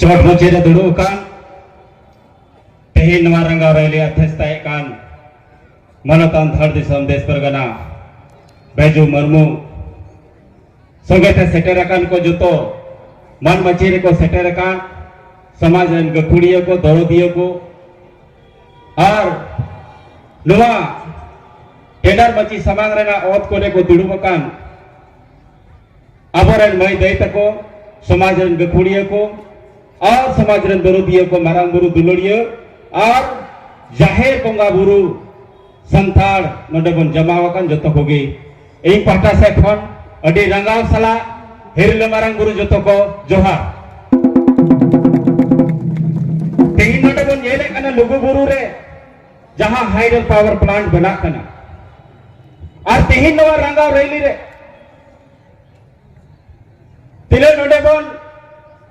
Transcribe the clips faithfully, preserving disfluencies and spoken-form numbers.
ᱪᱚᱴ ᱢᱟᱹᱪᱤ ᱨᱮ ᱫᱩᱲᱩᱵ ᱟᱠᱟᱱ, ᱛᱮᱦᱮᱧ ᱱᱚᱣᱟ ᱨᱟᱸᱜᱟᱣ ᱨᱮᱞᱤ ᱟᱫᱷᱭᱟᱥᱛᱟᱭᱮᱫ ᱠᱟᱱ ᱢᱟᱱᱚᱛᱟᱱ ᱫᱷᱟᱲ ᱫᱤᱥᱚᱢ ᱫᱮᱥ ᱯᱟᱨᱜᱟᱱᱟ ᱵᱟᱹᱭᱡᱩ ᱢᱩᱨᱢᱩ, ᱥᱚᱸᱜᱮ ᱛᱮ ᱥᱮᱴᱮᱨ ᱟᱠᱟᱱ ᱠᱚ ᱡᱚᱛᱚ, ᱢᱟᱱ ᱢᱟᱹᱪᱤ ᱨᱮᱠᱚ ᱥᱮᱴᱮᱨ ᱟᱠᱟᱱ ᱥᱚᱢᱟᱡᱽ ᱨᱮᱱ ᱜᱟᱹᱠᱷᱩᱲᱤᱭᱟᱹ ᱠᱚ, ᱫᱚᱨᱚᱫᱤᱭᱟᱹ ᱠᱚ, ᱟᱨ ᱱᱚᱣᱟ ᱴᱮᱱᱰᱟᱨ ᱢᱟᱹᱪᱤ ᱥᱟᱢᱟᱝ ᱨᱮᱱᱟᱜ ᱚᱛ ᱠᱚᱨᱮ ᱠᱚ ᱫᱩᱲᱩᱵ ᱟᱠᱟᱱ ᱟᱵᱚᱨᱮᱱ ᱢᱟᱹᱭ ᱫᱟᱹᱭ ᱛᱟᱠᱚ, ᱥᱚᱢᱟᱡᱽ ᱨᱮᱱ ᱜᱟᱹᱠᱷᱩᱲᱤᱭᱟᱹ ᱠᱚ ᱟᱨ ᱥᱚᱢᱟᱡᱽ ᱨᱮᱱ ᱫᱚᱨᱚᱫᱤᱭᱟᱹ ᱠᱚ, ᱢᱟᱨᱟᱝ ᱵᱩᱨᱩ ᱫᱩᱞᱟᱹᱲᱤᱭᱟᱹ ᱟᱨ ᱡᱟᱦᱮᱨ ᱵᱚᱸᱜᱟ ᱵᱩᱨᱩ ᱥᱟᱱᱛᱟᱲ ᱱᱚᱰᱮ ᱵᱚᱱ ᱡᱚᱢᱟᱣ ᱟᱠᱟᱱ ᱡᱚᱛᱚ ᱠᱚᱜᱮ, ᱤᱧ ᱯᱟᱦᱴᱟ ᱥᱮᱫ ᱠᱷᱚᱱ ᱟᱹᱰᱤ ᱨᱟᱸᱜᱟᱣ ᱥᱟᱞᱟᱜ ᱦᱤᱨᱞᱟᱹ ᱢᱟᱨᱟᱝ ᱵᱩᱨᱩ ᱡᱚᱛᱚ ᱠᱚ ᱡᱚᱦᱟᱨ᱾ ᱛᱮᱦᱮᱧ ᱱᱚᱰᱮ ᱵᱚᱱ ᱧᱮᱞᱮᱫ ᱠᱟᱱᱟ ᱞᱩᱜᱩ ᱵᱩᱨᱩ ᱨᱮ ᱡᱟᱦᱟᱸ ᱦᱟᱭᱰᱨᱳ ᱯᱟᱣᱟᱨ ᱯᱞᱟᱱᱴ ᱵᱮᱱᱟᱜ ᱠᱟᱱᱟ, ᱟᱨ ᱛᱮᱦᱮᱧ ᱱᱚᱣᱟ ᱨᱟᱸᱜᱟᱣ ᱨᱮᱞᱤ ᱨᱮ ᱛᱤᱱᱟᱹᱜ ᱱᱚᱰᱮ ᱵᱚᱱ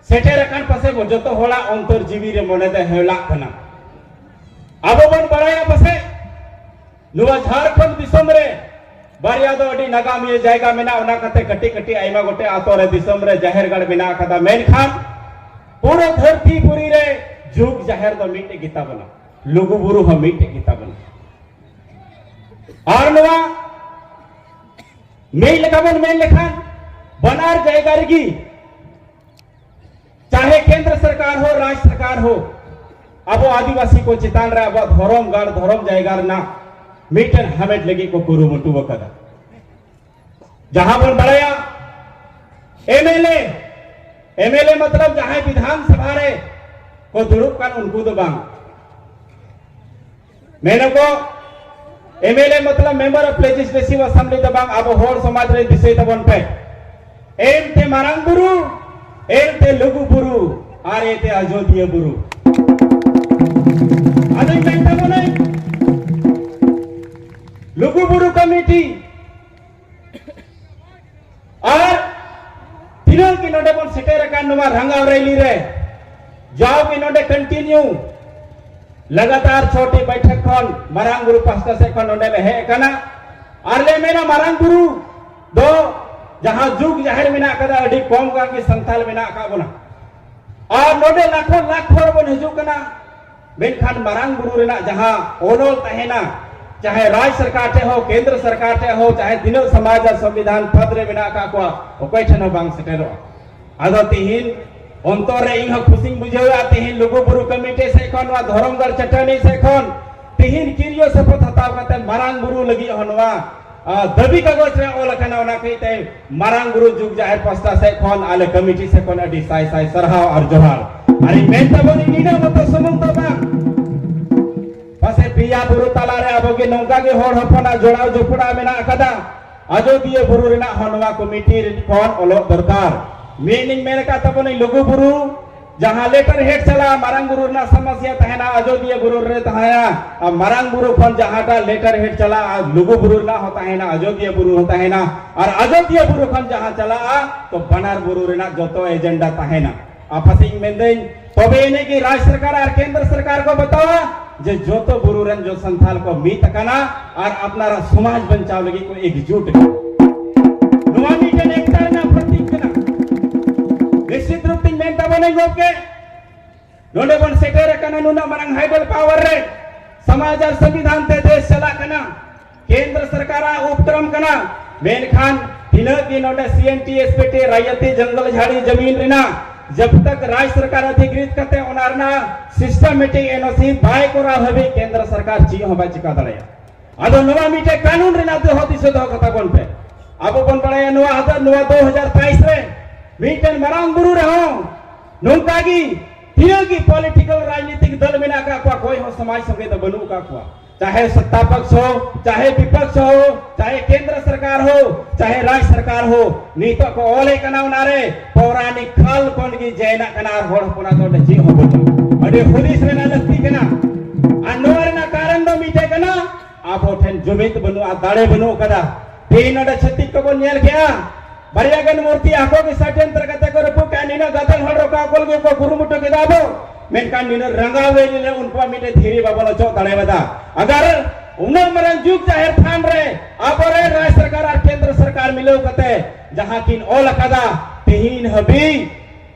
ᱥᱮᱴᱮᱨ ᱟᱠᱟᱱ, ᱯᱟᱥᱮ ᱵᱚ ᱡᱚᱛᱚ ᱦᱚᱲᱟᱜ ᱚᱱᱛᱚᱨ ᱡᱤᱣᱤ ᱨᱮ ᱢᱚᱱᱮ ᱫᱚ ᱦᱮᱣᱞᱟᱜ ᱠᱟᱱᱟ᱾ ᱟᱵᱚ ᱵᱚᱱ ᱵᱟᱲᱟᱭᱟ ᱯᱟᱥᱮ ᱱᱚᱣᱟ ᱡᱷᱟᱲᱠᱷᱚᱸᱰ ᱫᱤᱥᱚᱢ ᱨᱮ ᱵᱟᱨᱭᱟ ᱫᱚ ᱟᱹᱰᱤ ᱱᱟᱜᱟᱢᱤᱭᱟᱹ ᱡᱟᱭᱜᱟ ᱢᱮᱱᱟᱜᱼᱟ, ᱚᱱᱟ ᱠᱟᱛᱮ ᱠᱟᱹᱴᱤᱡ ᱠᱟᱹᱴᱤᱡ ᱟᱭᱢᱟ ᱜᱚᱴᱮᱡ ᱟᱛᱳ ᱨᱮ ᱫᱤᱥᱚᱢ ᱨᱮ ᱡᱟᱦᱮᱨ ᱜᱟᱲ ᱢᱮᱱᱟᱜ ᱟᱠᱟᱫᱟ, ᱢᱮᱱᱠᱷᱟᱱ ᱯᱩᱨᱟᱹ ᱫᱷᱟᱹᱨᱛᱤ ᱯᱩᱨᱤ ᱨᱮ ᱡᱩᱜᱽ ᱡᱟᱦᱮᱨ ᱫᱚ ᱢᱤᱫᱴᱮᱡ ᱜᱮᱛᱟ ᱵᱚᱱᱟ, ᱞᱩᱜᱩ ᱵᱩᱨᱩ ᱦᱚᱸ ᱢᱤᱫᱴᱮᱡ ᱜᱮᱛᱟ ᱵᱚᱱᱟ᱾ ᱟᱨ ᱱᱚᱣᱟ ᱢᱤᱫ ᱞᱮᱠᱟ ᱵᱚᱱ ᱢᱮᱱ ᱞᱮᱠᱷᱟᱱ ᱵᱟᱱᱟᱨ ᱡᱟᱭᱜᱟ ᱨᱮᱜᱮ, ᱪᱟᱦᱮ ᱠᱮᱱᱫᱨᱚ ᱥᱚᱨᱠᱟᱨ ᱦᱳ, ᱨᱟᱡᱽ ᱥᱚᱨᱠᱟᱨ ᱦᱳ, ᱟᱵᱚ ᱟᱹᱫᱤᱵᱟᱹᱥᱤ ᱠᱚ ᱪᱮᱛᱟᱱ ᱨᱮ ᱟᱵᱚᱣᱟᱜ ᱫᱷᱚᱨᱚᱢ ᱜᱟᱲ, ᱫᱷᱚᱨᱚᱢ ᱡᱟᱭᱜᱟ ᱨᱮᱱᱟᱜ ᱢᱤᱫᱴᱮᱱ ᱦᱟᱢᱮᱴ ᱞᱟᱹᱜᱤᱫ ᱠᱚ ᱠᱩᱨᱩᱢᱩᱴᱩ ᱟᱠᱟᱫᱟ᱾ ᱡᱟᱦᱟᱸ ᱵᱚᱱ ᱵᱟᱲᱟᱭᱟ, M L A, M L A ᱢᱚᱛᱞᱚᱵ ᱡᱟᱦᱟᱸᱭ ᱵᱤᱫᱷᱟᱱ ᱥᱚᱵᱷᱟ ᱨᱮ ᱠᱚ ᱫᱩᱲᱩᱵ ᱠᱟᱱ ᱩᱱᱠᱩ ᱫᱚ ᱵᱟᱝ, ᱢᱮᱱᱟᱠᱚ, ᱮᱢ ᱮᱞ ᱮ ᱢᱚᱛᱞᱚᱵ Member of Legislative Assembly ᱫᱚ ᱵᱟᱝ, ᱟᱵᱚ ᱦᱚᱲ ᱥᱚᱢᱟᱡᱽ ᱨᱮ ᱫᱤᱥᱟᱹᱭ ᱛᱟᱵᱚᱱ ᱯᱮ᱾ ᱮᱱᱛᱮ ᱢᱟᱨᱟᱝ ᱵᱩᱨᱩ, ᱮᱱᱛᱮ ᱞᱩᱜᱩ ᱵᱩᱨᱩ, ᱟᱨ ᱮᱱᱛᱮ ᱟᱡᱚᱫᱤᱭᱟᱹ ᱵᱩᱨᱩ᱾ ᱟᱫᱚᱧ ᱢᱮᱱ ᱛᱟᱵᱚᱱᱟᱹᱧ, ᱞᱩᱜᱩ ᱵᱩᱨᱩ ᱠᱚᱢᱤᱴᱤ ᱟᱨ ᱛᱤᱱᱟᱹᱜ ᱜᱮ ᱱᱚᱰᱮ ᱵᱚᱱ ᱥᱮᱴᱮᱨ ᱟᱠᱟᱱ ᱱᱚᱣᱟ ᱨᱟᱸᱜᱟᱣ ᱨᱮᱞᱤ ᱨᱮ, ᱡᱟᱣ ᱜᱮ ᱱᱚᱰᱮ ᱠᱚᱱᱴᱤᱱᱤᱭᱩ ᱞᱟᱜᱟᱛᱟᱨ ᱪᱷᱚᱴᱤ ᱵᱟᱭᱴᱷᱚᱠ ᱠᱷᱚᱱ ᱢᱟᱨᱟᱝ ᱵᱩᱨᱩ ᱯᱟᱥᱴᱟ ᱥᱮᱫ ᱠᱷᱚᱱ ᱱᱚᱰᱮ ᱞᱮ ᱦᱮᱡ ᱟᱠᱟᱱᱟ᱾ ᱟᱨ ᱞᱮ ᱢᱮᱱᱟ, ᱢᱟᱨᱟᱝ ᱵᱩᱨᱩ ᱫᱚ ᱡᱟᱦᱟᱸ ᱡᱩᱜᱽ ᱡᱟᱦᱮᱨ ᱢᱮᱱᱟᱜ ᱟᱠᱟᱫᱟ, ᱟᱹᱰᱤ ᱠᱚᱢ ᱜᱟᱱ ᱜᱮ ᱥᱟᱱᱛᱟᱲ ᱢᱮᱱᱟᱜ ᱟᱠᱟᱫ ᱵᱚᱱᱟ᱾ ᱟᱨ ᱱᱚᱰᱮ ᱞᱟᱠᱷᱚ ᱞᱟᱠᱷ ᱦᱚᱲ ᱵᱚᱱ ᱦᱤᱡᱩᱜ ᱠᱟᱱᱟ, ᱢᱮᱱᱠᱷᱟᱱ ᱢᱟᱨᱟᱝ ᱵᱩᱨᱩ ᱨᱮᱱᱟᱜ ᱡᱟᱦᱟᱸ ᱚᱱᱚᱞ ᱛᱟᱦᱮᱱᱟ, ᱪᱟᱦᱮ ᱨᱟᱡᱽ ᱥᱚᱨᱠᱟᱨ ᱴᱷᱮᱱ ᱦᱳ, ᱠᱮᱱᱫᱨᱚ ᱥᱚᱨᱠᱟᱨ ᱴᱷᱮᱱ ᱦᱳ, ᱪᱟᱦᱮ ᱛᱤᱱᱟᱹᱜ ᱥᱚᱢᱟᱡᱽ ᱟᱨ ᱥᱚᱝᱵᱤᱫᱷᱟᱱ ᱯᱚᱫ ᱨᱮ ᱢᱮᱱᱟᱜ ᱟᱠᱟᱫ ᱠᱚᱣᱟ, ᱚᱠᱚᱭ ᱴᱷᱮᱱ ᱦᱚᱸ ᱵᱟᱝ ᱥᱮᱴᱮᱨᱚᱜᱼᱟ᱾ ᱟᱫᱚ ᱛᱤᱦᱤᱧ ᱚᱱᱛᱚᱨ ᱨᱮ ᱤᱧ ᱦᱚᱸ ᱠᱷᱩᱥᱤᱧ ᱵᱩᱡᱷᱟᱹᱣᱟ, ᱛᱤᱦᱤᱧ ᱞᱩᱜᱩ ᱵᱩᱨᱩ ᱠᱚᱢᱤᱴᱤ ᱥᱮᱫ ᱠᱷᱚᱱ, ᱱᱚᱣᱟ ᱫᱷᱚᱨᱚᱢᱜᱚᱲ ᱪᱟᱹᱴᱟᱹᱱᱤ ᱥᱮᱫ ᱠᱷᱚᱱ ᱛᱤᱦᱤᱧ ᱠᱤᱨᱤᱭᱳ ᱥᱚᱯᱚᱛ ᱦᱟᱛᱟᱣ ᱠᱟᱛᱮ ᱢᱟᱨᱟᱝ ᱵᱩᱨᱩ ᱞᱟᱹᱜᱤᱫ ᱦᱚᱸ ᱱᱚᱣᱟ, ᱟ, ᱫᱟᱹᱵᱤ ᱠᱟᱜᱚᱡᱽ ᱨᱮ ᱚᱞ ᱟᱠᱟᱱᱟ᱾ ᱚᱱᱟ ᱠᱷᱟᱹᱛᱤᱨ ᱛᱮ ᱢᱟᱨᱟᱝ ᱵᱩᱨᱩ ᱡᱩᱜᱽ ᱡᱟᱦᱮᱨ ᱯᱟᱥᱴᱟ ᱥᱮᱫ ᱠᱷᱚᱱ, ᱟᱞᱮ ᱠᱚᱢᱤᱴᱤ ᱥᱮᱫ ᱠᱷᱚᱱ ᱟᱹᱰᱤ ᱥᱟᱭ ᱥᱟᱭ ᱥᱟᱨᱦᱟᱣ ᱟᱨ ᱡᱚᱦᱟᱨ᱾ ᱟᱨ ᱤᱧ ᱢᱮᱱ ᱛᱟᱵᱚᱱᱤᱧ ᱱᱤᱱᱟᱹᱜ ᱢᱚᱛᱚ ᱥᱩᱢᱩᱝ ᱫᱚ ᱵᱟᱝ, ᱯᱟᱥᱮ ᱯᱮᱭᱟ ᱵᱩᱨᱩ ᱛᱟᱞᱟᱨᱮ ᱟᱵᱚ ᱜᱮ ᱱᱚᱝᱠᱟ ᱜᱮ ᱦᱚᱲ ᱦᱚᱯᱚᱱᱟᱜ ᱡᱚᱲᱟᱣ ᱡᱚᱯᱲᱟᱣ ᱢᱮᱱᱟᱜ ᱟᱠᱟᱫᱟ᱾ ᱟᱡᱚᱫᱤᱭᱟᱹ ᱵᱩᱨᱩ ᱨᱮᱱᱟᱜ ᱦᱚᱸ ᱱᱚᱣᱟ ᱠᱚᱢᱤᱴᱤ ᱠᱷᱚᱱ ᱚᱞᱚᱜ ᱫᱚᱨᱠᱟᱨ᱾ ᱢᱤᱫ ᱤᱧ ᱢᱮᱱ ᱟᱠᱟᱫ ᱛᱟᱵᱚᱱᱟᱹᱧ, ᱞᱩᱜᱩ ᱵᱩᱨᱩ ᱡᱟᱦᱟᱸ ᱞᱮᱴᱟᱨ ᱦᱮᱰ ᱪᱟᱞᱟᱜᱼᱟ, ᱢᱟᱨᱟᱝ ᱵᱩᱨᱩ ᱨᱮᱱᱟᱜ ᱥᱚᱢᱚᱥᱭᱟ ᱛᱟᱦᱮᱱᱟ, ᱟᱡᱚᱫᱤᱭᱟᱹ ᱵᱩᱨᱩ ᱨᱮ ᱛᱟᱦᱮᱱᱟ, ᱟᱨ ᱢᱟᱨᱟᱝ ᱵᱩᱨᱩ ᱠᱷᱚᱱ ᱡᱟᱦᱟᱸᱴᱟᱜ ᱞᱮᱴᱟᱨ ᱦᱮᱰ ᱪᱟᱞᱟᱜᱼᱟ, ᱞᱩᱜᱩ ᱵᱩᱨᱩ ᱨᱮᱱᱟᱜ ᱦᱚᱸ ᱛᱟᱦᱮᱱᱟ, ᱟᱡᱚᱫᱤᱭᱟᱹ ᱵᱩᱨᱩ ᱦᱚᱸ ᱛᱟᱦᱮᱱᱟ, ᱟᱨ ᱟᱡᱚᱫᱤᱭᱟᱹ ᱵᱩᱨᱩ ᱠᱷᱚᱱ ᱡᱟᱦᱟᱸ ᱪᱟᱞᱟᱜᱼᱟ, ᱛᱚ ᱵᱟᱱᱟᱨ ᱵᱩᱨᱩ ᱨᱮᱱᱟᱜ ᱡᱚᱛᱚ ᱮᱡᱮᱱᱰᱟ ᱛᱟᱦᱮᱱᱟ᱾ ᱟᱯᱟᱥᱮ ᱤᱧ ᱢᱮᱱᱫᱟᱹᱧ, ᱛᱚᱵᱮ ᱮᱱᱮᱡ ᱜᱮ ᱨᱟᱡᱽ ᱥᱚᱨᱠᱟᱨ ᱟᱨ ᱠᱮᱱᱫᱨᱚ ᱥᱚᱨᱠᱟᱨ ᱠᱚ ᱵᱟᱛᱟᱣᱟ ᱡᱮ ᱡᱚᱛᱚ ᱵᱩᱨᱩ ᱨᱮᱱ ᱡᱚᱛᱚ ᱥᱟᱱᱛᱟᱞ ᱠᱚ ᱢᱤᱫ ᱟᱠᱟᱱᱟ ᱟᱨ ᱟᱯᱱᱟᱨᱟᱜ ᱥᱚᱢᱟᱡᱽ ᱵᱟᱧᱪᱟᱣ ᱞᱟᱹᱜᱤᱫ ᱠᱚ ᱮᱠᱡᱩᱴ ᱟᱠᱟᱱᱟ᱾ ᱱᱚᱣᱟ ᱢᱤᱫᱴᱮᱱ ᱮᱠᱛᱟ ᱨᱮᱱᱟᱜ ᱯᱨᱚᱛᱤᱠ ᱠᱟᱱᱟ᱾ ᱱᱤᱥᱪᱤᱛ ᱨᱩᱯ ᱛᱤᱧ ᱢᱮᱱ ᱛᱟᱵᱚᱱᱟᱹᱧ ᱜᱚᱢᱠᱮ, ᱱᱚᱰᱮ ᱵᱚᱱ ᱥᱮᱴᱮᱨ ᱟᱠᱟᱱᱟ ᱱᱩᱱᱟᱹᱜ ᱢᱟᱨᱟᱝ ᱦᱟᱭᱰᱮᱞ ᱯᱟᱣᱟᱨ ᱨᱮ, ᱥᱚᱢᱟᱡᱽ ᱟᱨ ᱥᱚᱝᱵᱤᱫᱷᱟᱱ ᱛᱮ ᱫᱮᱥ ᱪᱟᱞᱟᱜ ᱠᱟᱱᱟ, ᱠᱮᱱᱫᱨᱚ ᱥᱚᱨᱠᱟᱨᱟᱜ ᱩᱯᱠᱨᱚᱢ ᱠᱟᱱᱟ, ᱢᱮᱱᱠᱷᱟᱱ ᱛᱤᱱᱟᱹᱜ ᱜᱮ ᱱᱚᱰᱮ C N T S P T ᱨᱟᱭᱟᱛᱤ ᱡᱚᱝᱜᱚᱞ ᱡᱷᱟᱲᱤ ᱡᱟᱢᱤᱱ ᱨᱮᱱᱟᱜ ᱡᱟᱵ ᱛᱟᱠ ᱨᱟᱡᱽ ᱥᱚᱨᱠᱟᱨ ᱚᱫᱷᱤᱠᱨᱤᱛ ᱠᱟᱛᱮ ᱚᱱᱟ ᱨᱮᱱᱟᱜ ᱥᱤᱥᱴᱮᱢᱮᱴᱤᱠ ᱮᱱ ᱳ ᱥᱤ ᱵᱟᱭ ᱠᱚᱨᱟᱣ ᱦᱟᱹᱵᱤᱡ ᱠᱮᱱᱫᱨᱚ ᱥᱚᱨᱠᱟᱨ ᱪᱮᱫ ᱦᱚᱸ ᱵᱟᱭ ᱪᱤᱠᱟ ᱫᱟᱲᱮᱭᱟᱜᱼᱟ᱾ ᱟᱫᱚ ᱱᱚᱣᱟ ᱢᱤᱫᱴᱮᱡ ᱠᱟᱹᱱᱩᱱ ᱨᱮᱱᱟᱜ ᱫᱚᱦᱚ ᱫᱤᱥᱟᱹ ᱫᱚᱦᱚ ᱠᱟᱛᱟ ᱵᱚᱱ ᱯᱮ᱾ ᱟᱵᱚ ᱵᱚᱱ ᱵᱟᱲᱟᱭᱟ ᱱᱚᱣᱟ ᱦᱟᱫᱟᱨ, ᱱᱚᱣᱟ ᱫᱩ ᱦᱟᱡᱟᱨ ᱛᱮᱭᱤᱥ ᱨᱮ ᱢᱤᱫᱴᱮᱱ ᱢᱟᱨᱟᱝ ᱵᱩᱨᱩ ᱨᱮᱦᱚᱸ ᱱᱚᱝᱠᱟ ᱜᱮ ᱛᱤᱱᱟᱹᱜ ᱜᱮ ᱯᱚᱞᱤᱴᱤᱠᱟᱞ ᱨᱟᱡᱽᱱᱤᱛᱤᱠ ᱫᱚᱞ ᱢᱮᱱᱟᱜ ᱟᱠᱟᱫ ᱠᱚᱣᱟ, ᱚᱠᱚᱭ ᱦᱚᱸ ᱥᱚᱢᱟᱡᱽ ᱥᱚᱸᱜᱮ ᱫᱚ ᱵᱟᱹᱱᱩᱜ ᱟᱠᱟᱫ ᱠᱚᱣᱟ᱾ ᱪᱟᱦᱮ ᱥᱚᱛᱛᱟ ᱯᱚᱠᱥ ᱦᱳ, ᱪᱟᱦᱮ ᱵᱤᱯᱚᱠᱥ ᱦᱳ, ᱪᱟᱦᱮ ᱠᱮᱱᱫᱨᱚ ᱥᱚᱨᱠᱟᱨ ᱦᱳ, ᱪᱟᱦᱮ ᱨᱟᱡᱽ ᱥᱚᱨᱠᱟᱨ ᱦᱳ, ᱱᱤᱛᱚᱜ ᱠᱚ ᱚᱞᱮᱫ ᱠᱟᱱᱟ ᱚᱱᱟᱨᱮ ᱯᱚᱣᱨᱟᱱᱤᱠ ᱠᱟᱞ ᱠᱷᱚᱱ ᱜᱮ ᱡᱮᱱᱟᱜ ᱠᱟᱱᱟ ᱟᱨ ᱦᱚᱲ ᱦᱚᱯᱚᱱᱟᱜ ᱫᱚ ᱚᱸᱰᱮ ᱪᱮᱫ ᱦᱚᱸ ᱵᱟᱹᱱᱩᱜᱼᱟ᱾ ᱟᱹᱰᱤ ᱦᱩᱫᱤᱥ ᱨᱮᱱᱟᱜ ᱞᱟᱹᱠᱛᱤ ᱠᱟᱱᱟ᱾ ᱟᱨ ᱱᱚᱣᱟ ᱨᱮᱱᱟᱜ ᱠᱟᱨᱚᱱ ᱫᱚ ᱢᱤᱫᱴᱮᱡ ᱠᱟᱱᱟ, ᱟᱵᱚ ᱴᱷᱮᱱ ᱡᱩᱢᱤᱫ ᱵᱟᱹᱱᱩᱜᱼᱟ, ᱫᱟᱲᱮ ᱵᱟᱹᱱᱩᱜ ᱠᱟᱫᱟ᱾ ᱛᱮᱦᱮᱧ ᱱᱚᱰᱮ ᱪᱷᱟᱹᱛᱤᱠ ᱠᱚᱵᱚᱱ ᱧᱮᱞ ᱠᱮᱜᱼᱟ, ᱵᱟᱨᱭᱟ ᱜᱟᱱ ᱢᱩᱨᱛᱤ ᱟᱠᱚ ᱜᱮ ᱥᱟᱴᱮᱱ ᱛᱟᱨ ᱠᱟᱛᱮ ᱠᱚ ᱨᱟᱹᱯᱩᱫ ᱠᱮᱜᱼᱟ᱾ ᱱᱤᱱᱟᱹᱜ ᱜᱟᱫᱮᱞ ᱦᱚᱲ ᱨᱚᱠᱟ ᱠᱚᱞ ᱜᱮ ᱠᱚ ᱠᱩᱨᱩᱢᱩᱴᱩ ᱠᱮᱫᱟ ᱵᱚ, ᱢᱮᱱᱠᱷᱟᱱ ᱱᱤᱱᱟᱹᱜ ᱨᱟᱸᱜᱟᱣ ᱨᱮ ᱱᱤᱱᱟᱹᱜ ᱩᱱᱠᱩᱣᱟᱜ ᱢᱤᱫᱴᱮᱱ ᱫᱷᱤᱨᱤ ᱵᱟᱵᱚᱱ ᱚᱪᱚᱜ ᱫᱟᱲᱮᱭᱟᱫᱟ᱾ ᱟᱜᱟᱨ ᱩᱱᱟᱹᱜ ᱢᱟᱨᱟᱝ ᱡᱩᱜᱽ ᱡᱟᱦᱮᱨ ᱛᱷᱟᱱ ᱨᱮ ᱟᱵᱚᱨᱮᱱ ᱨᱟᱡᱽ ᱥᱚᱨᱠᱟᱨ ᱟᱨ ᱠᱮᱱᱫᱨᱚ ᱥᱚᱨᱠᱟᱨ ᱢᱤᱞᱟᱹᱣ ᱠᱟᱛᱮ ᱡᱟᱦᱟᱸ ᱠᱤᱱ ᱚᱞ ᱟᱠᱟᱫᱟ, ᱛᱮᱦᱮᱧ ᱦᱟᱹᱵᱤᱡ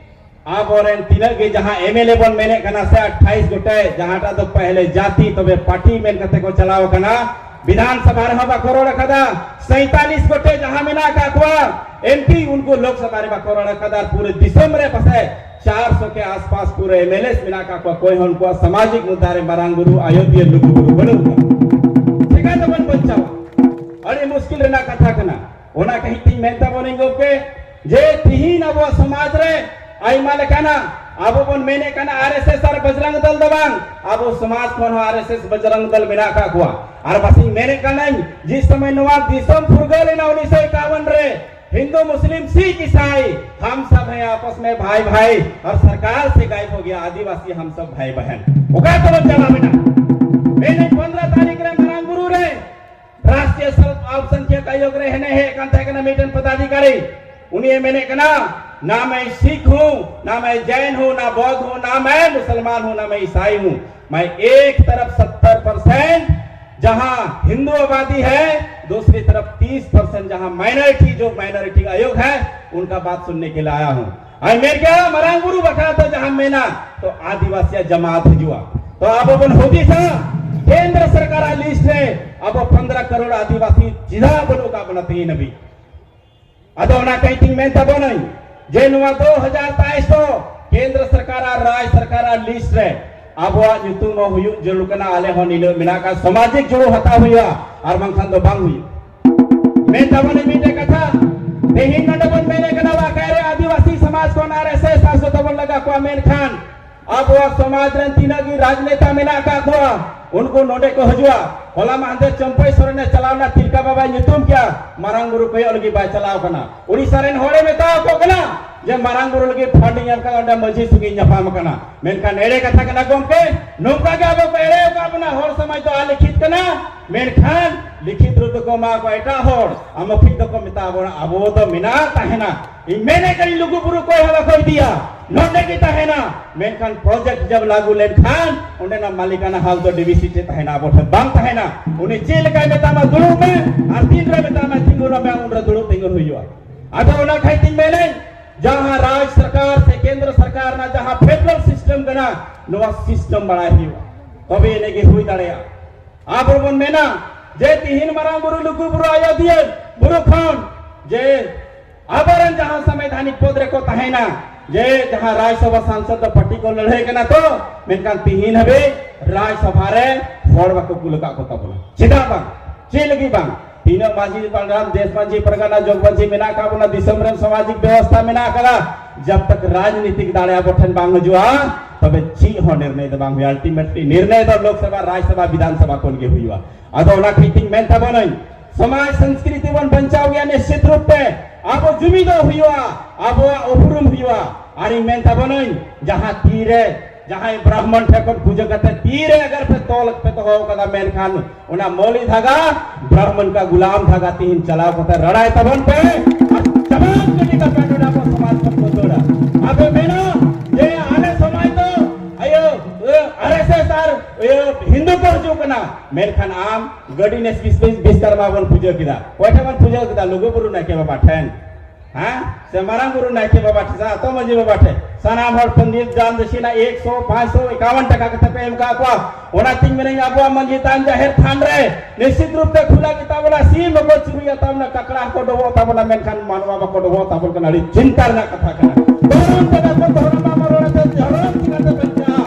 ᱟᱵᱚᱨᱮᱱ ᱛᱤᱱᱟᱹᱜ ᱜᱮ ᱡᱟᱦᱟᱸ ᱮᱢᱮᱞᱮ ᱵᱚᱱ ᱢᱮᱱᱮᱫ ᱠᱟᱱᱟ ᱥᱮ ᱟᱴᱷᱟᱭᱤᱥ ᱜᱚᱴᱮᱡ, ᱡᱟᱦᱟᱸᱴᱟᱜ ᱫᱚ ᱯᱟᱦᱞᱮ ᱡᱟᱹᱛᱤ ᱛᱚᱵᱮ ᱯᱟᱨᱴᱤ ᱢᱮᱱ ᱠᱟᱛᱮ ᱠᱚ ᱪᱟᱞᱟᱣ ᱟᱠᱟᱱᱟ, ᱵᱤᱫᱷᱟᱱ ᱥᱚᱵᱷᱟ ᱨᱮᱦᱚᱸ ᱵᱟᱠᱚ ᱨᱚᱲ ᱟᱠᱟᱫᱟ᱾ ᱥᱟᱭᱛᱟᱞᱤᱥ ᱜᱚᱴᱮᱡ ᱡᱟᱦᱟᱸ ᱢᱮᱱᱟᱜ ᱟᱠᱟᱫ ᱠᱚᱣᱟ ᱮᱢᱯᱤ, ᱩᱱᱠᱩ ᱞᱳᱠᱥᱚᱵᱷᱟ ᱨᱮ ᱵᱟᱠᱚ ᱨᱚᱲ ᱟᱠᱟᱫᱟ᱾ ᱟᱨ ᱯᱩᱨᱟᱹ ᱫᱤᱥᱚᱢ ᱨᱮ ᱯᱟᱥᱮ ᱪᱟᱨᱥᱚ ᱠᱮ ᱟᱥᱯᱟᱥ ᱯᱩᱨᱟᱹ ᱮᱢᱮᱞᱮᱥ ᱢᱮᱱᱟᱜ ᱟᱠᱟᱫ ᱠᱚᱣᱟ, ᱚᱠᱚᱭ ᱦᱚᱸ ᱩᱱᱠᱩᱣᱟᱜ ᱥᱟᱢᱟᱡᱤᱠ ᱢᱩᱫᱽᱫᱟ ᱨᱮ ᱢᱟᱨᱟᱝ ᱵᱩᱨᱩ, ᱟᱭᱳᱫᱷᱭᱟᱹ, ᱞᱩᱜᱩ ᱵᱩᱨᱩ ᱵᱟᱹᱱᱩᱜ ᱠᱚᱣᱟ᱾ ᱪᱮᱠᱟ ᱛᱮᱵᱚᱱ ᱵᱟᱧᱪᱟᱣᱟ? ᱟᱹᱰᱤ ᱢᱩᱥᱠᱤᱞ ᱨᱮᱱᱟᱜ ᱠᱟᱛᱷᱟ ᱠᱟᱱᱟ᱾ ᱚᱱᱟ ᱠᱷᱟᱹᱛᱤᱨ ᱛᱤᱧ ᱢᱮᱱ ᱛᱟᱵᱚᱱᱟᱹᱧ ᱜᱚᱢᱠᱮ, ᱡᱮ ᱛᱤᱦᱤᱧ ᱟᱵᱚᱣᱟᱜ ᱥᱚᱢᱟᱡᱽ ᱨᱮ ᱟᱭᱢᱟ ᱞᱮᱠᱟᱱᱟᱜ ᱟᱵᱚ ᱵᱚᱱ ᱢᱮᱱᱮᱫ ᱠᱟᱱᱟ ᱟᱨ ᱮᱥ ᱮᱥ ᱟᱨ ᱵᱚᱡᱽᱨᱟᱝ ᱫᱚᱞ ᱫᱚ ᱵᱟᱝ, ᱟᱵᱚ ᱥᱚᱢᱟᱡᱽ ᱠᱷᱚᱱ ᱦᱚᱸ ᱟᱨ ᱮᱥ ᱮᱥ ᱵᱚᱡᱽᱨᱟᱝ ᱫᱚᱞ ᱢᱮᱱᱟᱜ ᱟᱠᱟᱫ ᱠᱚᱣᱟ᱾ ᱟᱨ ᱵᱟᱥᱤᱧ ᱢᱮᱱᱮᱫ ᱠᱟᱱᱟᱹᱧ, ᱡᱤᱥ ᱥᱚᱢᱚᱭ ᱱᱚᱣᱟ ᱫᱤᱥᱚᱢ ᱯᱷᱩᱨᱜᱟᱹᱞ ᱮᱱᱟ ᱩᱱᱤᱥᱥᱚ ᱮᱠᱟᱣᱚᱱ ᱨᱮ, ᱦᱤᱱᱫᱩ ᱢᱩᱥᱞᱤᱢ ᱥᱤᱠᱷ ᱤᱥᱟᱭ ᱦᱟᱢ ᱥᱟᱵ ᱦᱮᱸ ᱟᱯᱚᱥ ᱢᱮ ᱵᱷᱟᱭ ᱵᱷᱟᱭ, ᱟᱨ ᱥᱚᱨᱠᱟᱨ ᱥᱮ ᱜᱟᱭᱮᱵ ᱦᱳ ᱜᱮᱭᱟ ᱟᱫᱤᱵᱟᱥᱤ ᱦᱟᱢ ᱥᱟᱵ ᱵᱷᱟᱭ ᱵᱟᱦᱮᱱ᱾ ᱚᱠᱟ ᱛᱮᱵᱚᱱ ᱪᱟᱞᱟᱣ ᱮᱱᱟ? ᱢᱮᱱᱮᱫ ᱯᱚᱱᱫᱽᱨᱚ ᱛᱟᱹᱨᱤᱠᱷ ᱨᱮ ᱢᱟᱨᱟᱝ ᱵᱩᱨᱩ ᱨᱮ ᱨᱟᱥᱴᱨᱤᱭᱚ ᱥᱚᱞ-, ᱟᱞᱯᱥᱚᱝᱠᱷᱭᱚᱠ ᱟᱭᱳᱜᱽ ᱨᱮ ᱦᱮᱱᱮ ᱦᱮᱡ ᱠᱟᱱ ᱛᱟᱦᱮᱸ ᱠᱟᱱᱟ ᱢᱤᱫᱴᱮᱱ ᱯᱚᱫᱟᱫᱷᱤᱠᱟᱨᱤ᱾ ᱩᱱᱤᱭᱮ ᱢᱮᱱᱮᱫ ᱠᱟᱱᱟ, "ना मैं सिख हूँ, ना मैं जैन हूँ, ना बौद्ध हूँ, ना मैं मुसलमान हूँ, ना मैं ईसाई हूँ। मैं एक तरफ सत्तर परसेंट जहाँ हिंदू आबादी है, दूसरी तरफ तीस परसेंट जहाँ माइनॉरिटी, जो माइनॉरिटी आयोग है, उनका बात सुनने के लिए आया हूँ।" ᱟᱨ ᱢᱮᱱ ᱠᱮᱜᱼᱟ, ᱢᱟᱨᱟᱝ ᱵᱩᱨᱩ ᱵᱟᱠᱷᱨᱟ ᱛᱮ ᱡᱟᱦᱟᱸ ᱢᱮᱱᱟ, ᱛᱚ ᱟᱹᱫᱤᱵᱟᱹᱥᱤᱭᱟᱜ ᱡᱟᱢᱟᱛ ᱦᱤᱡᱩᱜᱼᱟ᱾ ᱛᱚ ᱟᱵᱚ ᱵᱚᱱ ᱦᱩᱫᱤᱥᱟ, ᱠᱮᱱᱫᱨᱚ ᱥᱚᱨᱠᱟᱨᱟᱜ ᱞᱤᱥᱴ ᱨᱮ ᱟᱵᱚ ᱯᱚᱱᱫᱽᱨᱚ ᱠᱟᱨᱳᱲ ᱟᱹᱫᱤᱵᱟᱹᱥᱤ ᱪᱮᱫᱟᱜ ᱵᱟᱹᱱᱩᱜ ᱟᱠᱟᱫ ᱵᱚᱱᱟ ᱛᱮᱦᱮᱧ ᱦᱟᱹᱵᱤᱡ? ᱟᱫᱚ ᱚᱱᱟ ᱠᱟᱹᱡ ᱛᱤᱧ ᱢᱮᱱ ᱛᱟᱵᱚᱱᱟᱹᱧ ᱡᱮ ᱱᱚᱣᱟ ᱫᱩ ᱦᱟᱡᱟᱨ ᱛᱮᱭᱤᱥ ᱫᱚ ᱠᱮᱱᱫᱨᱚ ᱥᱚᱨᱠᱟᱨ ᱟᱨ ᱨᱟᱡᱽ ᱥᱚᱨᱠᱟᱨᱟᱜ ᱞᱤᱥᱴ ᱨᱮ ᱟᱵᱚᱣᱟᱜ ᱧᱩᱛᱩᱢ ᱦᱚᱸ ᱦᱩᱭᱩᱜ ᱡᱟᱹᱨᱩᱲ ᱠᱟᱱᱟ᱾ ᱟᱞᱮ ᱦᱚᱸ ᱱᱤᱱᱟᱹᱜ ᱢᱮᱱᱟᱜ ᱟᱠᱟᱫ, ᱥᱟᱢᱟᱡᱤᱠ ᱡᱩᱲᱩ ᱦᱟᱛᱟᱣ ᱦᱩᱭᱩᱜᱼᱟ, ᱟᱨ ᱵᱟᱝᱠᱷᱟᱱ ᱫᱚ ᱵᱟᱝ ᱦᱩᱭᱩᱜᱼᱟ᱾ ᱢᱮᱱ ᱛᱟᱵᱚᱱᱟᱹᱧ ᱢᱤᱫᱴᱮᱡ ᱠᱟᱛᱷᱟ, ᱛᱮᱦᱮᱧ ᱱᱚᱰᱮ ᱵᱚᱱ ᱢᱮᱱᱮᱫ ᱠᱟᱱᱟ ᱵᱟᱠᱟᱭ ᱨᱮ ᱟᱹᱫᱤᱵᱟᱹᱥᱤ ᱥᱚᱢᱟᱡᱽ ᱠᱷᱚᱱ ᱟᱨ ᱮᱥ ᱮᱥ ᱟᱨ ᱡᱚᱛᱚ ᱵᱚᱱ ᱞᱟᱜᱟ ᱠᱚᱣᱟ, ᱢᱮᱱᱠᱷᱟᱱ ᱟᱵᱚᱣᱟᱜ ᱥᱚᱢᱟᱡᱽ ᱨᱮᱱ ᱛᱤᱱᱟᱹᱜ ᱜᱮ ᱨᱟᱡᱽᱱᱮᱛᱟ ᱢᱮᱱᱟᱜ ᱟᱠᱟᱫ ᱠᱚᱣᱟ, ᱩᱱᱠᱩ ᱱᱚᱰᱮ ᱠᱚ ᱦᱤᱡᱩᱜᱼᱟ᱾ ᱦᱚᱞᱟ ᱢᱟᱦᱫᱮᱨ ᱪᱟᱢᱯᱟᱹᱭ ᱥᱚᱨᱮᱱᱮ ᱪᱟᱞᱟᱣ ᱞᱮᱱᱟ, ᱛᱤᱞᱠᱟ ᱵᱟᱵᱟᱭ ᱧᱩᱛᱩᱢ ᱠᱮᱜᱼᱟ, ᱢᱟᱨᱟᱝ ᱵᱩᱨᱩ ᱠᱚᱭᱚᱜ ᱞᱟᱹᱜᱤᱫ ᱵᱟᱭ ᱪᱟᱞᱟᱣ ᱠᱟᱱᱟ᱾ ᱩᱲᱤᱥᱥᱟ ᱨᱮᱱ ᱦᱚᱲᱮ ᱢᱮᱛᱟ ᱟᱠᱚ ᱠᱟᱱᱟ ᱡᱮ ᱢᱟᱨᱟᱝ ᱵᱩᱨᱩ ᱞᱟᱹᱜᱤᱫ ᱯᱷᱟᱱᱰ ᱤᱧ ᱮᱢ ᱠᱟᱫᱟ, ᱚᱸᱰᱮ ᱢᱟᱹᱡᱷᱤ ᱥᱚᱸᱜᱮᱧ ᱧᱟᱯᱟᱢ ᱟᱠᱟᱱᱟ᱾ ᱢᱮᱱᱠᱷᱟᱱ ᱮᱲᱮ ᱠᱟᱛᱷᱟ ᱠᱟᱱᱟ ᱜᱚᱢᱠᱮ, ᱱᱚᱝᱠᱟ ᱜᱮ ᱟᱵᱚ ᱠᱚ ᱮᱲᱮ ᱟᱠᱟᱫ ᱵᱚᱱᱟ᱾ ᱦᱚᱲ ᱥᱚᱢᱟᱡᱽ ᱫᱚ ᱟᱞᱤᱠᱷᱤᱛ ᱠᱟᱱᱟ, ᱢᱮᱱᱠᱷᱟᱱ ᱞᱤᱠᱷᱤᱛ ᱨᱩᱯ ᱫᱚᱠᱚ ᱮᱢᱟ ᱠᱚᱣᱟ ᱮᱴᱟᱜ ᱦᱚᱲ, ᱟᱨ ᱢᱚᱯᱷᱤᱠ ᱫᱚᱠᱚ ᱢᱮᱛᱟ ᱵᱚᱱᱟ, ᱟᱵᱚ ᱫᱚ ᱢᱮᱱᱟᱜ ᱛᱟᱦᱮᱱᱟ᱾ ᱤᱧ ᱢᱮᱱᱮᱫ ᱠᱟᱹᱱᱟᱹᱧ, ᱞᱩᱜᱩ ᱵᱩᱨᱩ ᱚᱠᱚᱭ ᱦᱚᱸ ᱵᱟᱠᱚ ᱤᱫᱤᱭᱟ, ᱱᱚᱰᱮ ᱜᱮ ᱛᱟᱦᱮᱱᱟ᱾ ᱢᱮᱱᱠᱷᱟᱱ ᱯᱨᱚᱡᱮᱠᱴ ᱡᱟᱵ ᱞᱟᱹᱜᱩ ᱞᱮᱱᱠᱷᱟᱱ ᱚᱸᱰᱮᱱᱟᱜ ᱢᱟᱞᱤᱠᱟᱱᱟ ᱦᱟᱞ ᱫᱚ ᱰᱤ ᱵᱤ ᱥᱤ ᱴᱷᱮᱱ ᱛᱟᱦᱮᱱᱟ, ᱟᱵᱚ ᱴᱷᱮᱱ ᱵᱟᱝ ᱛᱟᱦᱮᱱᱟ᱾ ᱩᱱᱤ ᱪᱮᱫ ᱞᱮᱠᱟᱭ ᱢᱮᱛᱟᱢᱟ ᱫᱩᱲᱩᱵ ᱢᱮ, ᱟᱨ ᱛᱤᱱ ᱨᱮ ᱢᱮᱛᱟᱢᱟ ᱛᱤᱸᱜᱩᱱ ᱢᱮ, ᱩᱱᱨᱮ ᱫᱩᱲᱩᱵ ᱛᱤᱸᱜᱩᱱ ᱦᱩᱭᱩᱜᱼᱟ᱾ ᱟᱫᱚ ᱚᱱᱟ ᱠᱷᱟᱹᱛᱤᱨ ᱛᱤᱧ ᱢᱮᱱᱮᱫ, ᱡᱟᱦᱟᱸ ᱨᱟᱡᱽ ᱥᱚᱨᱠᱟᱨ ᱥᱮ ᱠᱮᱱᱫᱨᱚ ᱥᱚᱨᱠᱟᱨ ᱨᱮᱱᱟᱜ ᱡᱟᱦᱟᱸ ᱯᱷᱮᱰᱟᱨᱟᱞ ᱥᱤᱥᱴᱮᱢ ᱠᱟᱱᱟ, ᱱᱚᱣᱟ ᱥᱤᱥᱴᱮᱢ ᱵᱟᱲᱟᱭ ᱦᱩᱭᱩᱜᱼᱟ, ᱛᱚᱵᱮ ᱮᱱᱮ ᱜᱮ ᱦᱩᱭ ᱫᱟᱲᱮᱭᱟᱜᱼᱟ᱾ ᱟᱵᱚ ᱵᱚᱱ ᱢᱮᱱᱟ ᱡᱮ ᱛᱤᱦᱤᱧ ᱢᱟᱨᱟᱝ ᱵᱩᱨᱩ ᱞᱩᱜᱩ ᱵᱩᱨᱩ ᱟᱡᱚᱫᱤᱭᱟᱹ ᱵᱩᱨᱩ ᱠᱷᱚᱱ ᱡᱮ ᱟᱵᱚᱨᱮᱱ ᱡᱟᱦᱟᱸ ᱥᱟᱢᱵᱤᱫᱷᱟᱱᱤᱠ ᱯᱚᱫ ᱨᱮᱠᱚ ᱛᱟᱦᱮᱸᱱᱟ, ᱡᱮ ᱡᱟᱦᱟᱸ ᱨᱟᱡᱽ ᱥᱚᱵᱷᱟ ᱥᱟᱝᱥᱚᱫ ᱫᱚ ᱯᱟᱨᱴᱤ ᱠᱚ ᱞᱟᱹᱲᱦᱟᱹᱭ ᱠᱟᱱᱟ ᱛᱚ, ᱢᱮᱱᱠᱷᱟᱱ ᱛᱤᱦᱤᱧ ᱦᱟᱹᱵᱤᱡ ᱨᱟᱡᱽ ᱥᱚᱵᱷᱟ ᱨᱮ ᱦᱚᱲ ᱵᱟᱠᱚ ᱠᱩᱞ ᱟᱠᱟᱫ ᱠᱚ ᱛᱟᱵᱚᱱᱟ᱾ ᱪᱮᱫᱟᱜ ᱵᱟᱝ? ᱪᱮᱫ ᱞᱟᱹᱜᱤᱫ ᱵᱟᱝ? ᱛᱤᱱᱟᱹᱜ ᱢᱟᱹᱡᱷᱤ ᱯᱟᱨᱜᱟᱱᱟ, ᱫᱮᱥ ᱢᱟᱹᱡᱷᱤ ᱯᱟᱨᱜᱟᱱᱟ, ᱡᱚᱜᱽ ᱢᱟᱹᱡᱷᱤ ᱢᱮᱱᱟᱜ ᱟᱠᱟᱫ ᱵᱚᱱᱟ, ᱫᱤᱥᱚᱢ ᱨᱮᱱ ᱥᱟᱢᱟᱡᱤᱠ ᱵᱮᱵᱚᱥᱛᱷᱟ ᱢᱮᱱᱟᱜ ᱟᱠᱟᱫᱟ, ᱡᱟᱵ ᱛᱟᱠ ᱨᱟᱡᱽᱱᱤᱛᱤᱠ ᱫᱟᱲᱮ ᱟᱵᱚ ᱴᱷᱮᱱ ᱵᱟᱝ ᱦᱤᱡᱩᱜᱼᱟ, ᱛᱚᱵᱮ ᱪᱮᱫ ᱦᱚᱸ ᱱᱤᱨᱱᱚᱭ ᱫᱚ ᱵᱟᱝ ᱦᱩᱭᱩᱜᱼᱟ᱾ ᱟᱞᱴᱤᱢᱮᱴᱞᱤ ᱱᱤᱨᱱᱚᱭ ᱫᱚ ᱞᱳᱠᱥᱚᱵᱷᱟ, ᱨᱟᱡᱽᱥᱚᱵᱷᱟ, ᱵᱤᱫᱷᱟᱱᱥᱚᱵᱷᱟ ᱠᱷᱚᱱ ᱜᱮ ᱦᱩᱭᱩᱜᱼᱟ᱾ ᱟᱫᱚ ᱚᱱᱟ ᱠᱷᱟᱹᱛᱤᱨ ᱛᱤᱧ ᱢᱮᱱ ᱛᱟᱵᱚᱱᱟᱹᱧ, ᱥᱚᱢᱟᱡᱽ ᱥᱚᱝᱥᱠᱨᱤᱛᱤ ᱵᱚᱱ ᱵᱟᱧᱪᱟᱣ ᱜᱮᱭᱟ ᱱᱤᱥᱪᱤᱛ ᱨᱩᱯ ᱛᱮ᱾ ᱟᱵᱚ ᱡᱩᱢᱤᱫᱚᱜ ᱦᱩᱭᱩᱜᱼᱟ, ᱟᱵᱚᱣᱟᱜ ᱩᱯᱨᱩᱢ ᱦᱩᱭᱩᱜᱼᱟ᱾ ᱟᱨᱤᱧ ᱢᱮᱱ ᱛᱟᱵᱚᱱᱟᱹᱧ, ᱡᱟᱦᱟᱸ ᱛᱤᱨᱮ ᱡᱟᱦᱟᱸᱭ ᱵᱨᱟᱦᱢᱚᱱ ᱴᱷᱮᱱ ᱠᱷᱚᱱ ᱯᱩᱡᱟᱹ ᱠᱟᱛᱮ ᱛᱤᱨᱮ ᱟᱜᱟᱨ ᱯᱮ ᱛᱚᱞ ᱯᱮ ᱫᱚᱦᱚ ᱠᱟᱫᱟ, ᱢᱮᱱᱠᱷᱟᱱ ᱚᱱᱟ ᱢᱚᱞᱤ ᱫᱷᱟᱜᱟ, ᱵᱨᱟᱦᱢᱚᱱ ᱠᱟ ᱜᱩᱞᱟᱢ ᱫᱷᱟᱜᱟ ᱛᱤᱦᱤᱧ ᱪᱟᱞᱟᱣ ᱠᱟᱛᱮ ᱨᱟᱲᱟᱭ ᱛᱟᱵᱚᱱ ᱯᱮ ᱟᱨ ᱪᱟᱵᱟ ᱜᱤᱰᱤ ᱠᱟᱜ ᱯᱮ ᱱᱚᱰᱮ ᱟᱵᱚ ᱥᱚᱢᱟᱡᱽ ᱠᱷᱚᱱ ᱠᱚ ᱫᱟᱹᱲᱟ᱾ ᱟᱯᱮ ᱢᱮᱱᱟ ᱡᱮ ᱟᱞᱮ ᱥᱚᱢᱟᱡᱽ ᱫᱚ ᱤᱭᱟᱹ, ᱤᱭᱟᱹ, ᱟᱨ ᱮᱥ ᱮᱥ ᱟᱨ ᱤᱭᱟᱹ ᱦᱤᱱᱫᱩ ᱠᱚ ᱦᱤᱡᱩᱜ ᱠᱟᱱᱟ, ᱢᱮᱱᱠᱷᱟᱱ ᱟᱢ ᱜᱟᱹᱰᱤ ᱱᱮᱥ ᱵᱤᱥ ᱵᱤᱥ ᱵᱤᱥᱠᱟᱨᱢᱟ ᱵᱚᱱ ᱯᱩᱡᱟᱹ ᱠᱮᱫᱟ᱾ ᱚᱠᱚᱭ ᱴᱷᱮᱱ ᱵᱚᱱ ᱯᱩᱡᱟᱹ ᱠᱮᱫᱟ? ᱞᱩᱜᱩ ᱵᱩᱨᱩ ᱱᱟᱭᱠᱮ ᱵᱟᱵᱟ ᱴᱷᱮᱱ᱾ ᱦᱮᱸ? ᱥᱮ ᱢᱟᱨᱟᱝ ᱵᱩᱨᱩ ᱱᱟᱭᱠᱮ ᱵᱟᱵᱟ ᱴᱷᱮᱱ, ᱥᱮ ᱟᱛᱳ ᱢᱟᱹᱡᱷᱤ ᱵᱟᱵᱟ ᱴᱷᱮᱱ? ᱥᱟᱱᱟᱢ ᱦᱚᱲ ᱯᱚᱱᱰᱤᱛ ᱫᱟᱱ ᱫᱚᱠᱷᱤᱱᱟ ᱮᱠᱥᱚ, ᱯᱟᱸᱪᱥᱚ ᱮᱠᱟᱣᱟᱱ ᱴᱟᱠᱟ ᱠᱟᱛᱮ ᱯᱮ ᱮᱢ ᱠᱟᱜ ᱠᱚᱣᱟ᱾ ᱚᱱᱟᱛᱤᱧ ᱢᱮᱱᱟᱹᱧ, ᱟᱵᱚᱣᱟᱜ ᱢᱟᱹᱡᱷᱤ ᱛᱷᱟᱱ, ᱡᱟᱦᱮᱨ ᱛᱷᱟᱱ ᱨᱮ ᱱᱤᱥᱪᱤᱛ ᱨᱩᱯ ᱛᱮ ᱠᱷᱩᱞᱟᱹ ᱜᱮ ᱛᱟᱵᱚᱱᱟ, ᱥᱤᱢ ᱦᱚᱸᱠᱚ ᱪᱩᱨᱩᱡ ᱛᱟᱵᱚᱱᱟ, ᱠᱟᱠᱲᱟ ᱦᱚᱸᱠᱚ ᱰᱚᱵᱚᱜ ᱛᱟᱵᱚᱱᱟ, ᱢᱮᱱᱠᱷᱟᱱ ᱢᱟᱱᱣᱟ ᱵᱟᱠᱚ ᱰᱚᱵᱚᱜ ᱛᱟᱵᱚᱱ ᱠᱟᱱᱟ᱾ ᱟᱹᱰᱤ ᱪᱤᱱᱛᱟ ᱨᱮᱱᱟᱜ ᱠᱟᱛᱷᱟ ᱠᱟᱱᱟ᱾ ᱫᱷᱚᱨᱚᱢ ᱡᱟᱭᱜᱟ ᱠᱷᱚᱱ ᱫᱷᱚᱨᱚᱢ ᱵᱟᱵᱚᱱ ᱨᱚᱲᱟ, ᱛᱚ ᱫᱷᱚᱨᱚᱢ ᱪᱤᱠᱟᱹᱛᱮ ᱵᱟᱧᱪᱟᱜᱼᱟ?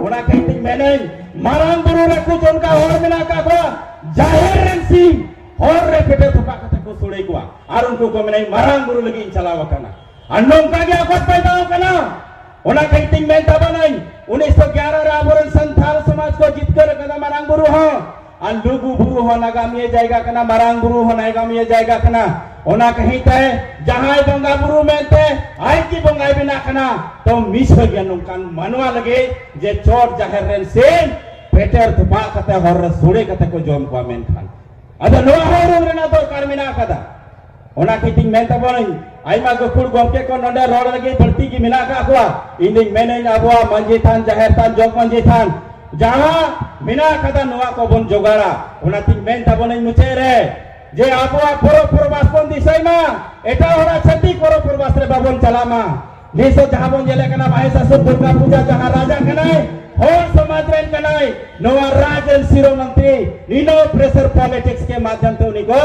ᱚᱱᱟ ᱠᱷᱟᱹᱛᱤᱨ ᱛᱤᱧ ᱢᱮᱱᱟᱹᱧ, ᱢᱟᱨᱟᱝ ᱵᱩᱨᱩ ᱨᱮ ᱠᱩᱪ ᱚᱱᱠᱟ ᱦᱚᱲ ᱢᱮᱱᱟᱜ ᱟᱠᱟᱫ ᱠᱚᱣᱟ, ᱡᱟᱦᱮᱨ ᱨᱮᱱ ᱥᱤᱢ ᱦᱚᱨ ᱨᱮ ᱯᱮᱴᱮᱨ ᱛᱚᱯᱟᱜ ᱠᱟᱛᱮ ᱠᱚ ᱥᱚᱲᱮ ᱠᱚᱣᱟ᱾ ᱟᱨ ᱩᱱᱠᱩ ᱠᱚ ᱢᱮᱱᱟ, "ᱤᱧ ᱢᱟᱨᱟᱝ ᱵᱩᱨᱩ ᱞᱟᱹᱜᱤᱫ ᱤᱧ ᱪᱟᱞᱟᱣ ᱟᱠᱟᱱᱟ᱾" ᱟᱨ ᱱᱚᱝᱠᱟ ᱜᱮ ᱟᱠᱚᱴ ᱯᱟᱭᱫᱟᱣ ᱠᱟᱱᱟ᱾ ᱚᱱᱟ ᱠᱷᱟᱹᱛᱤᱨ ᱛᱤᱧ ᱢᱮᱱ ᱛᱟᱵᱚᱱᱟᱹᱧ, ᱩᱱᱤᱥᱥᱚ ᱜᱭᱟᱨᱟ ᱨᱮ ᱟᱵᱚᱨᱮᱱ ᱥᱟᱱᱛᱟᱲ ᱥᱚᱢᱟᱡᱽ ᱠᱚ ᱡᱤᱛᱠᱟᱹᱨ ᱟᱠᱟᱫᱟ, ᱢᱟᱨᱟᱝ ᱵᱩᱨᱩ ᱦᱚᱸ᱾ ᱟᱨ ᱞᱩᱜᱩ ᱵᱩᱨᱩ ᱦᱚᱸ ᱱᱟᱜᱟᱢᱤᱭᱟᱹ ᱡᱟᱭᱜᱟ ᱠᱟᱱᱟ, ᱢᱟᱨᱟᱝ ᱵᱩᱨᱩ ᱦᱚᱸ ᱱᱟᱜᱟᱢᱤᱭᱟᱹ ᱡᱟᱭᱜᱟ ᱠᱟᱱᱟ᱾ ᱚᱱᱟ ᱠᱷᱟᱹᱛᱤᱨ ᱛᱮ ᱡᱟᱦᱟᱸᱭ ᱵᱚᱸᱜᱟ ᱵᱩᱨᱩ ᱢᱮᱱᱛᱮ ᱟᱡ ᱜᱮ ᱵᱚᱸᱜᱟᱭ ᱵᱮᱱᱟᱜ ᱠᱟᱱᱟ, ᱛᱚ ᱢᱤᱥ ᱜᱮᱭᱟ ᱱᱚᱝᱠᱟᱱ ᱢᱟᱱᱣᱟ ᱞᱟᱹᱜᱤᱫ ᱡᱮ ᱪᱚᱴ ᱡᱟᱦᱮᱨ ᱨᱮᱱ ᱥᱤᱢ ᱯᱮᱴᱮᱨ ᱛᱚᱯᱟᱜ ᱠᱟᱛᱮ ᱦᱚᱨ ᱨᱮ ᱥᱚᱲᱮ ᱠᱟᱛᱮ ᱠᱚ ᱡᱚᱢ ᱠᱚᱣᱟ᱾ ᱢᱮᱱᱠᱷᱟᱱ ᱟᱫᱚ ᱱᱚᱣᱟ ᱦᱚᱸ ᱩᱨᱩᱢ ᱨᱮᱱᱟᱜ ᱫᱚᱨᱠᱟᱨ ᱢᱮᱱᱟᱜ ᱟᱠᱟᱫᱟ᱾ ᱚᱱᱟ ᱠᱷᱟᱹᱛᱤᱨ ᱛᱤᱧ ᱢᱮᱱ ᱛᱟᱵᱚᱱᱟᱹᱧ, ᱟᱭᱢᱟ ᱜᱟᱹᱠᱷᱩᱲ ᱜᱚᱢᱠᱮ ᱠᱚ ᱱᱚᱰᱮ ᱨᱚᱲ ᱞᱟᱹᱜᱤᱫ ᱵᱟᱹᱲᱛᱤ ᱜᱮ ᱢᱮᱱᱟᱜ ᱟᱠᱟᱫ ᱠᱚᱣᱟ᱾ ᱤᱧ ᱫᱩᱧ ᱢᱮᱱᱟᱹᱧ, ᱟᱵᱚᱣᱟᱜ ᱢᱟᱹᱡᱷᱤ ᱛᱷᱟᱱ, ᱡᱟᱦᱮᱨ ᱛᱷᱟᱱ, ᱡᱚᱜᱽ ᱢᱟᱹᱡᱷᱤ ᱛᱷᱟᱱ ᱡᱟᱦᱟᱸ ᱢᱮᱱᱟᱜ ᱟᱠᱟᱫᱟ, ᱱᱚᱣᱟ ᱠᱚᱵᱚᱱ ᱡᱚᱜᱟᱲᱟ᱾ ᱚᱱᱟᱛᱤᱧ ᱢᱮᱱ ᱛᱟᱵᱚᱱᱟᱹᱧ ᱢᱩᱪᱟᱹᱫ ᱨᱮ, ᱡᱮ ᱟᱵᱚᱣᱟᱜ ᱯᱚᱨᱚᱵᱽ ᱯᱚᱨᱵᱟᱥ ᱵᱚᱱ ᱫᱤᱥᱟᱹᱭ ᱢᱟ, ᱮᱴᱟᱜ ᱦᱚᱲᱟᱜ ᱪᱷᱟᱹᱛᱤᱠ ᱯᱚᱨᱚᱵᱽ ᱯᱚᱨᱵᱟᱥ ᱨᱮ ᱵᱟᱵᱚᱱ ᱪᱟᱞᱟᱜ ᱢᱟ᱾ ᱱᱤᱥ ᱦᱚᱸ ᱡᱟᱦᱟᱸ ᱵᱚᱱ ᱧᱮᱞᱮᱫ ᱠᱟᱱᱟ, ᱢᱟᱦᱮᱥᱟᱥᱩᱨ ᱫᱩᱨᱜᱟ ᱯᱩᱡᱟ ᱡᱟᱦᱟᱸ ᱨᱟᱡᱟ ᱠᱟᱱᱟᱭ, ᱦᱚᱲ ᱥᱚᱢᱟᱡᱽ ᱨᱮᱱ ᱠᱟᱱᱟᱭ, ᱱᱚᱣᱟ ᱨᱟᱡᱽ ᱨᱮᱱ ᱥᱤᱨᱚ ᱢᱚᱱᱛᱨᱤ, ᱱᱤᱱᱟᱹ pressure politics ᱠᱮ ᱢᱟᱫᱷᱭᱚᱢ ᱛᱮ ᱩᱱᱤ ᱠᱚ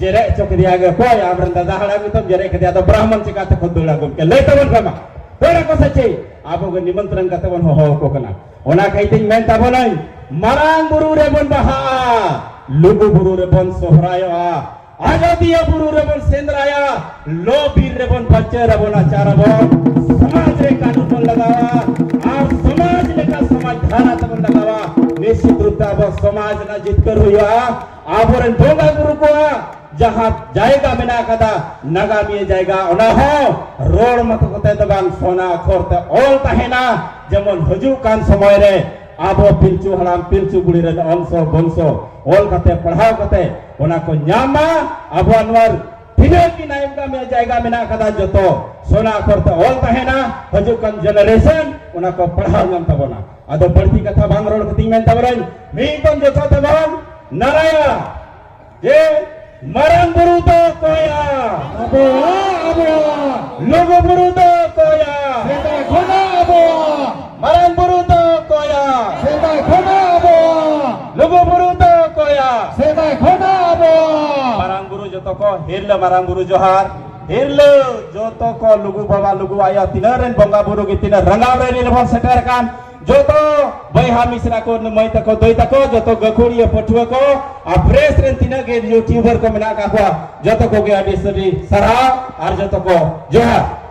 ᱡᱮᱨᱮᱫ ᱦᱚᱪᱚ ᱠᱮᱫᱮᱭᱟ᱾ ᱜᱮ ᱚᱠᱚᱭ ᱟᱢᱨᱮᱱ ᱫᱟᱫᱟ ᱦᱟᱲᱟᱢ ᱜᱮᱛᱚᱢ ᱡᱮᱨᱮᱫ ᱠᱮᱫᱮᱭᱟ, ᱟᱫᱚ ᱵᱨᱟᱦᱢᱚᱱ ᱪᱤᱠᱟᱹᱛᱮ ᱠᱚ ᱫᱟᱹᱲᱟ? ᱜᱚᱢᱠᱮ, ᱞᱟᱹᱭ ᱛᱟᱵᱚᱱ ᱯᱮ ᱢᱟ, ᱫᱟᱹᱲᱟ ᱠᱚ ᱥᱮ ᱪᱮᱫ? ᱟᱵᱚ ᱜᱮ ᱱᱤᱢᱚᱱᱛᱨᱚᱱ ᱠᱟᱛᱮ ᱵᱚᱱ ᱦᱚᱦᱚ ᱟᱠᱚ ᱠᱟᱱᱟ᱾ ᱚᱱᱟ ᱠᱷᱟᱹᱛᱤᱨ ᱛᱤᱧ ᱢᱮᱱ ᱛᱟᱵᱚᱱᱟᱹᱧ, ᱢᱟᱨᱟᱝ ᱵᱩᱨᱩ ᱨᱮᱵᱚᱱ ᱵᱟᱦᱟᱜᱼᱟ, ᱞᱩᱜᱩ ᱵᱩᱨᱩ ᱨᱮᱵᱚᱱ ᱥᱚᱦᱨᱟᱭᱚᱜᱼᱟ, ᱟᱡᱚᱫᱤᱭᱟᱹ ᱵᱩᱨᱩ ᱨᱮᱵᱚᱱ ᱥᱮᱸᱫᱽᱨᱟᱭᱟ, ᱞᱚ ᱵᱤᱨ ᱨᱮᱵᱚᱱ ᱵᱟᱧᱪᱟᱣ ᱟᱵᱚᱱ, ᱟᱪᱟᱨ ᱟᱵᱚᱱ, ᱥᱚᱢᱟᱡᱽ ᱨᱮ ᱠᱟᱹᱱᱩᱱ ᱵᱚᱱ ᱞᱟᱜᱟᱣᱟ, ᱟᱨ ᱥᱚᱢᱟᱡᱽ ᱞᱮᱠᱟ ᱥᱚᱢᱟᱡᱽ ᱫᱷᱟᱨᱟ ᱛᱮᱵᱚᱱ ᱞᱟᱜᱟᱣᱟ᱾ ᱱᱤᱥᱪᱤᱛ ᱨᱩᱯ ᱛᱮ ᱟᱵᱚ ᱥᱚᱢᱟᱡᱽ ᱨᱮᱱᱟᱜ ᱡᱤᱛᱠᱟᱹᱨ ᱦᱩᱭᱩᱜᱼᱟ᱾ ᱟᱵᱚᱨᱮᱱ ᱵᱚᱸᱜᱟ ᱵᱩᱨᱩ ᱠᱚᱣᱟᱜ ᱡᱟᱦᱟᱸ ᱡᱟᱭᱜᱟ ᱢᱮᱱᱟᱜ ᱟᱠᱟᱫᱟ, ᱱᱟᱜᱟᱢᱤᱭᱟᱹ ᱡᱟᱭᱜᱟ, ᱚᱱᱟ ᱦᱚᱸ ᱨᱚᱲ ᱢᱚᱛᱚ ᱠᱚᱛᱮ ᱫᱚ ᱵᱟᱝ, ᱥᱚᱱᱟ ᱟᱠᱷᱚᱨ ᱛᱮ ᱚᱞ ᱛᱟᱦᱮᱱᱟ᱾ ᱡᱮᱢᱚᱱ ᱦᱤᱡᱩᱜ ᱠᱟᱱ ᱥᱚᱢᱚᱭ ᱨᱮ ᱟᱵᱚ ᱯᱤᱞᱪᱩ ᱦᱟᱲᱟᱢ ᱯᱤᱞᱪᱩ ᱵᱩᱲᱦᱤ ᱨᱮᱱ ᱚᱝᱥᱚ ᱵᱚᱝᱥᱚ ᱚᱞ ᱠᱟᱛᱮ, ᱯᱟᱲᱦᱟᱣ ᱠᱟᱛᱮ, ᱚᱱᱟ ᱠᱚ ᱧᱟᱢ ᱢᱟ᱾ ᱟᱵᱚᱣᱟᱜ ᱱᱚᱣᱟ ᱛᱤᱱᱟᱹᱜ ᱜᱮ ᱱᱟᱜᱟᱢᱤᱭᱟᱹ ᱡᱟᱭᱜᱟ ᱢᱮᱱᱟᱜ ᱟᱠᱟᱫᱟ, ᱡᱚᱛᱚ ᱥᱚᱱᱟ ᱟᱠᱷᱚᱨ ᱛᱮ ᱚᱞ ᱛᱟᱦᱮᱱᱟ᱾ ᱦᱤᱡᱩᱜ ᱠᱟᱱ generation ᱚᱱᱟ ᱠᱚ ᱯᱟᱲᱦᱟᱣ ᱧᱟᱢ ᱛᱟᱵᱚᱱᱟ᱾ ᱟᱫᱚ ᱵᱟᱹᱲᱛᱤ ᱠᱟᱛᱷᱟ ᱵᱟᱝ ᱨᱚᱲ ᱠᱟᱛᱮᱧ ᱢᱮᱱ ᱛᱟᱵᱚᱱᱟᱹᱧ, ᱢᱤᱫ ᱫᱚᱢ ᱡᱚᱛᱚ ᱛᱮᱵᱚᱱ ᱱᱟᱨᱟᱭᱟ ᱡᱮ ᱢᱟᱨᱟᱝ ᱵᱩᱨᱩ ᱫᱚ ᱚᱠᱚᱭᱟ? ᱟᱵᱚᱣᱟᱜ, ᱟᱵᱚᱣᱟᱜ᱾ ᱞᱩᱜᱩ ᱵᱩᱨᱩ ᱫᱚ ᱚᱠᱚᱭᱟ? ᱥᱮᱫᱟᱭ ᱠᱷᱚᱱᱟᱜ ᱟᱵᱚᱣᱟᱜ᱾ ᱢᱟᱨᱟᱝ ᱵᱩᱨᱩ ᱫᱚ ᱚᱠᱚᱭᱟ? ᱥᱮᱫᱟᱭ ᱠᱷᱚᱱᱟᱜ ᱟᱵᱚᱣᱟᱜ᱾ ᱞᱩᱜᱩ ᱵᱩᱨᱩ ᱫᱚ ᱚᱠᱚᱭᱟ? ᱥᱮᱫᱟᱭ ᱠᱷᱚᱱᱟᱜ ᱟᱵᱚᱣᱟᱜ᱾ ᱢᱟᱨᱟᱝ ᱵᱩᱨᱩ ᱡᱚᱛᱚ ᱠᱚ ᱦᱤᱨᱞᱟᱹ, ᱢᱟᱨᱟᱝ ᱵᱩᱨᱩ ᱡᱚᱦᱟᱨ᱾ ᱦᱤᱨᱞᱟᱹ ᱡᱚᱛᱚ ᱠᱚ, ᱞᱩᱜᱩ ᱵᱟᱵᱟ, ᱞᱩᱜᱩ ᱟᱭᱳ, ᱛᱤᱱᱟᱹᱜ ᱨᱮᱱ ᱵᱚᱸᱜᱟ ᱵᱩᱨᱩ ᱜᱮ, ᱛᱤᱱᱟᱹᱜ ᱨᱟᱸᱜᱟᱣ ᱨᱮ ᱵᱚᱱ ᱥᱮᱴᱮᱨ ᱟᱠᱟᱱ, ᱡᱚᱛᱚ ᱵᱚᱭᱦᱟ ᱢᱤᱥᱨᱟ ᱠᱚ, ᱢᱟᱹᱭ ᱛᱟᱠᱚ, ᱫᱟᱹᱭ ᱛᱟᱠᱚ, ᱡᱚᱛᱚ ᱜᱟᱹᱠᱷᱩᱲᱤᱭᱟᱹ ᱯᱟᱹᱴᱷᱩᱣᱟᱹ ᱠᱚ, ᱟᱨ press ᱨᱮᱱ ᱛᱤᱱᱟᱹᱜ ᱜᱮ YouTuber ᱠᱚ ᱢᱮᱱᱟᱜ ᱟᱠᱟᱫ ᱠᱚᱣᱟ, ᱡᱚᱛᱚ ᱠᱚᱜᱮ ᱟᱹᱰᱤ ᱥᱟᱹᱨᱤ ᱥᱟᱨᱦᱟᱣ ᱟᱨ ᱡᱚᱛᱚ ᱠᱚ ᱡᱚᱦᱟᱨ᱾